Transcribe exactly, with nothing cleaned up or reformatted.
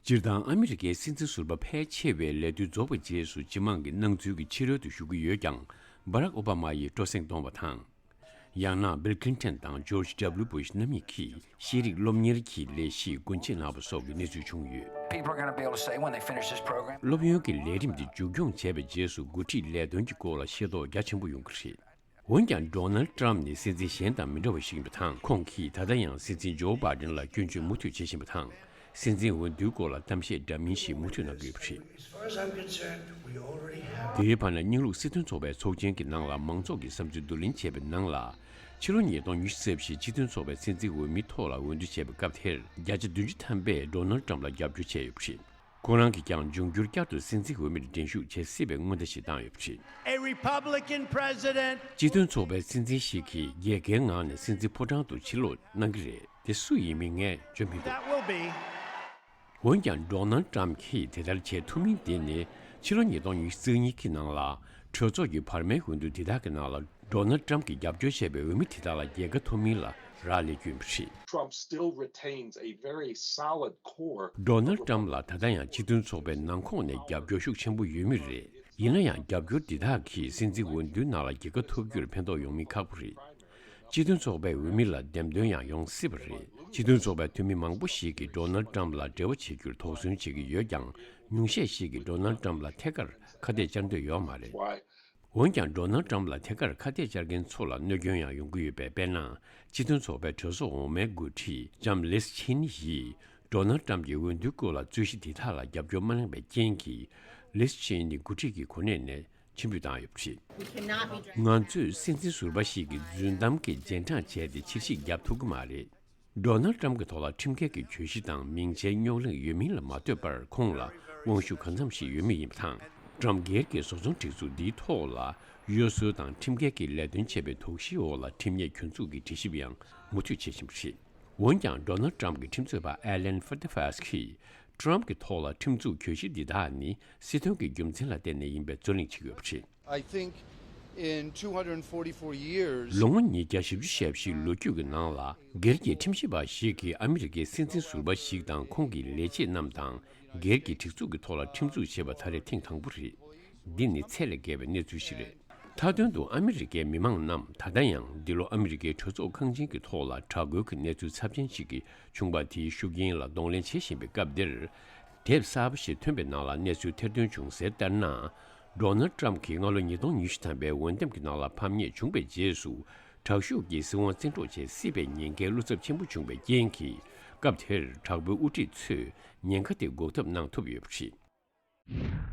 སྤྱིར་བཏང་ཨ་མི་རི་ཀའི་སྲིད་འཛིན་ཟུར་པ་ཕལ་ཆེ་བས་ལས་དུས་རྫོགས་པའི་རྗེས་སུ་སྤྱི་དམངས་ཀྱི་སྣང་ཚུལ་གྱི་ཕྱི་རོལ་དུ་ཞུགས་ཀྱི་ཡོད་ཀྱང་། བྷ་རག་ཨོ་བྷ་མ་ཡིས་སྤྲོ་གསེང་གཏོང་བ་དང་། ཡང་ན་བྷིལ་ཁི་ལིན་ཐན་དང་ཇོརྗ་ཌབ་ལིའུ་བྷུ་ཤི་རྣམ་གཉིས་ཀྱིས་ཤེས་རིག་སློབ་གཉེར་གྱི་ལས་གཞི་རྒྱུན་ཆད་གནང་བ་སོགས་ཀྱི་གནས་ཚུལ་བྱུང་ཡོད། People are going to be able to say when they finish this program. སློབ་ཡོན་གྱི་ལས་རིམ་འདི་མཇུག་སྐྱོང་བྱས་པའི་རྗེས་སུ་འགོ་ཁྲིད་ལས་དོན་གྱི་སྐོར་ལ་ཤེས་རྟོགས་རྒྱ་ཆེན་པོ་ཡོང་གི་རེད། འོན་ཀྱང་ཌོ་ནལ་ཊམ་ནི་སྲིད་འཛིན་གཞན་དང་མི་འདྲ་བ་ཞིག་ཡིན་པ་དང་། ཁོང་གིས་ད་ལྟ་ཡང་སྲིད་འཛིན་ཇོ་བྷའི་ཌེན་ལ་སྐྱོན་བརྗོད་མུ་མཐུད་བྱེད་བཞིན་པ་དང་། སྲིད་འཛིན་འོས་བསྡུའི་སྐོར་ལ་གཏམ་བཤད་འདྲ་མིན་ཞིག་མུ་མཐུད་གནང་གི་ཡོད་པ་རེད། As far as I'm concerned, we already have. དེའི་བར་ན་སྙིང་ལུགས་སྲིད་དོན་ཚོགས་པའི་ཚོགས་ཆེན་གྱི་ནང་ལ་མང་ཚོགས་ཀྱིས་བསམ་ཚུལ་བསྡུ་ལེན་བྱས་པའི་ནང་ལ། ཕྱི་ལོ་ཉིས་སྟོང་ཉི་ཤུ་རྩ་བཞིའི་སྤྱི་མཐུན་ཚོགས་པའི་སྲིད་འཛིན་འོས་མིའི་ཐོག་ལ་འོས་བསྡུ་བྱས་པའི་སྐབས་དེར་བརྒྱ་ཆ་བདུན་ཅུ་ཐམ་པས་ཌོ་ནལ་ཊམ་ལ་རྒྱབ་སྐྱོར་བྱས་ཡོད་པ་རེད། ཁོ་རང་གིས་ཀྱང་འབྱུང་འགྱུར་བསྐྱར་དུ་སྲིད་འཛིན་འོས་མིར་འགྲན་ཞུགས་བྱེད་སྲིད་པའི་སྔོན་བརྡ་ཞིག་བཏང་ཡོད་པ་རེད། A Republican president. སྤྱི་མཐུན་ཚོགས་པའི་སྲིད་འཛིན་ཞིག་གིས་རྒྱལ་ཁའི་ངང་ནས་སྲིད་འཛིན་ཕོ་བྲང་དུ་ཕྱིར་ལོག་གནང་གི་རེད། དེ་སུ་ཡིན་མིན་ངས་བརྗོད་མི་འདུག That will be. འོན་ཀྱང་ཌོ་ནལ་ཊམ་གྱིས་དེ་ལྟར་བྱེད་ཐུབ་མིན་དེ་ནི་ཕྱི་ལོ་ཉིས་སྟོང་ཉི་ཤུ་རྩ་གཉིས་ཀྱི་ནང་ལ་གྲོས་ཚོགས་ཀྱི་བར་མའི་འོས་བསྡུ་འདི་དག་གི་ནང་ལ་ཌོ་ནལ་ཊམ་གྱིས་རྒྱབ་སྐྱོར་བྱས་པའི་འོས་མི་དེ་དག་ལ་རྒྱལ་ཁ་ཐོབ་མིན་ལ་རག་ལས་རྒྱུ་ཡིན་པ་རེད། Trump still retains a very solid core. ཌོ་ནལ་ཊམ་ལ་ད་ལྟ་ཡང་སྤྱི་མཐུན་ཚོགས་པའི་ནང་ཁོངས་ནས་རྒྱབ་སྐྱོར་ཤུགས་ཆེན་པོ་ཡོད་མུས་རེད། ཡིན་ན་ཡང་རྒྱབ་སྐྱོར་འདི་དག་གིས་སྲིད་འཛིན་འོས་བསྡུའི་ནང་ལ་རྒྱལ་ཁ་ཐོབ་རྒྱུར་ཕན་ཐོགས་ཡོང་མིན་ཁག་པོ་རེད། སྤྱི་མཐུན་ཚོགས་པའི་འོས་མི་ལ་འདེམས་ཐོན་ཡང་ཡོང་སྲིད་པ་རེད། སྤྱི་མཐུན་ཚོགས་པའི་འཐུས་མི་མང་པོ་ཞིག་གིས་ཌོ་ནལ་ཊམ་ལ་འབྲེལ་བ་བྱེད་རྒྱུར་དོགས་ཟོན་བྱེད་ཀྱི་ཡོད་ཀྱང་། ཉུང་ཤས་ཤིག་གིས་ཌོ་ནལ་ཊམ་ལ་ཐད་ཀར་ཁ་གཏད་བཅར་འདོད་ཡོད་མ་རེད། འོན་ཀྱང་ཌོ་ནལ་ཊམ་ལ་ཐད་ཀར་ཁ་གཏད་བཅར་མཁན་ཚོ་ལ་གནོད་སྐྱོན་ཡང་ཡོང་གི་ཡོད་པས། དཔེར་ན། སྤྱི་མཐུན་ཚོགས་པའི་གྲོས་ཚོགས་འོག་མའི་འགོ་ཁྲིད་ལྕམ་ལིས་ཆིན་ཡིས་ཌོ་ནལ་ཊམ་གྱི་འོས་བསྡུའི་སྐོར་ལ་རྩོད་གཞི་འདི་དག་ལ་རྒྱབ་སྐྱོར་མ་གནང་བའི་རྐྱེན་གྱིས། ལིས་ཆིན་ནི་འགོ་ཁྲིད་ཀྱི་གོ་གནས་ནས་ཕྱིར་འབུད་བཏང་ཡོད་པ་རེད། ང་ཚོས་སྲིད་འཛིན་ཟུར་པ་ཞིག་གི་རྫུན་གཏམ་གྱི་རྗེས་འབྲང་བྱས་ཏེ་ཕྱིར་བཤིག་བརྒྱབ་ཐུབ་ཀྱི་མ་རེད། ཌོ་ནལ་ཊམ་གྱི་ཐོག་ལ་ཁྲིམས་འགལ་གྱི་གྱོད་གཞི་དང་མིང་ཆད་རྙོག་གླེང་ཡོད་མིན་ལ་མ་ལྟོས་པར་ཁོང་ལ་དབང་ཤུགས་གང་འཚམ་ཞིག་ཡོད་མུས་ཡིན་པ་དང་། ཊམ་སྒེར་གྱི་བཟོ་ཚོང་སྒྲིག་འཛུགས་འདིའི་ཐོག་ལ་གཡོ་ཟོལ་དང་ཁྲིམས་འགལ་གྱི་ལས་དོན་བྱས་པའི་དོགས་གཞིའི་འོག་ལ་ཁྲིམས་ཉེས་གྱོད་འཛུགས་ཀྱི་དྲི་ཞིབ་ཡང་མུ་མཐུད་བྱེད་བཞིན་པ་རེད། འོན་ཀྱང་ཌོ་ནལ་ཊམ་གྱི་ཁྲིམས་རྩོད་པ་ཨེ་ལན་ཧྥ་ཏི་ཧྥས་ཀྱིས་ཊམ་གྱི་ཐོག་ལ་ཁྲིམས་འཛུགས་གྱོད་གཞི་འདི་དག་ནི་སྲིད་དོན་གྱི་རྒྱུ་མཚན་ལ་བརྟེན་ནས་ཡིན་པའི་རྩོད་གླེང་བྱེད་ཀྱི་ཡོད་པ་རེད། I think in two hundred forty-four years, ལོ་ངོ་ཉིས་བརྒྱ་བཞི་བཅུ་ཞེ་བཞི་ལོ་རྒྱུས་ཀྱི་ནང་ལ། སྒེར་གྱི་ཁྲིམས་ཞིབ་པ་ཞིག་གིས་ཨ་མི་རི་ཀའི་སྲིད་འཛིན་ཟུར་པ་ཞིག་དང་ཁོང་གི་ལས་བྱེད་རྣམས་དང་སྒེར་གྱི་སྒྲིག་འཛུགས་ཀྱི་ཐོག་ལ་ཁྲིམས་འཛུགས་བྱས་པ་ད་རེས་ཐེངས་དང་པོ་རེད། འདི་ནི་ཚད་ལས་བརྒལ་བའི་གནས་ཚུལ་ཞིག་རེད། མཐའ་དོན་དུ་ཨ་མི་རི་ཀའི་མི་མང་རྣམས་ད་ལྟ་ཡང་འདི་ལོ་ཨ་མི་རི་ཀའི་གྲོས་ཚོགས་ཁང་ཆེན་གྱི་ཐོག་ལ་དྲག་རྒོལ་གྱི་གནས་ཚུལ་ཚབས་ཆེན་ཞིག་གི་བྱུང་བ་དེའི་ཤུགས་རྐྱེན་ལ་གདོང་ལེན་བྱེད་བཞིན་པའི་སྐབས་འདིར། དེབ་གསར་པ་ཞིག་ཐོན་པའི་ནང་ལ་གནས་ཚུལ་ཐེར་འདོན་བྱུང་གསལ་ལྟར་ན། ཌོ་ནལ་ཊམ་གྱིས་སྔ་ལོ་ཉིས་སྟོང་ཉི་ཤུ་ཐམ་པའི་འོས་འདེམས་ཀྱི་ནང་ལ་ཕམ་ཉེས་བྱུང་བའི་རྗེས་སུ། དྲག་ཤུགས་ཀྱིས་སྲིད་དབང་བཙན་འཕྲོག་བྱེད་སྲིད་པའི་ཉེན་ཁའི་བློ་འཚབ་ཆེན་པོ་བྱུང་བའི་རྐྱེན་གྱིས། སྐབས་དེར་དྲག་པོའི་དབུ་ཁྲིད་ཚོས་ཉེན་ཁ་དེ་འགོག་ཐབས་གནང་ཐུབ་ཡོད་པ་རེད།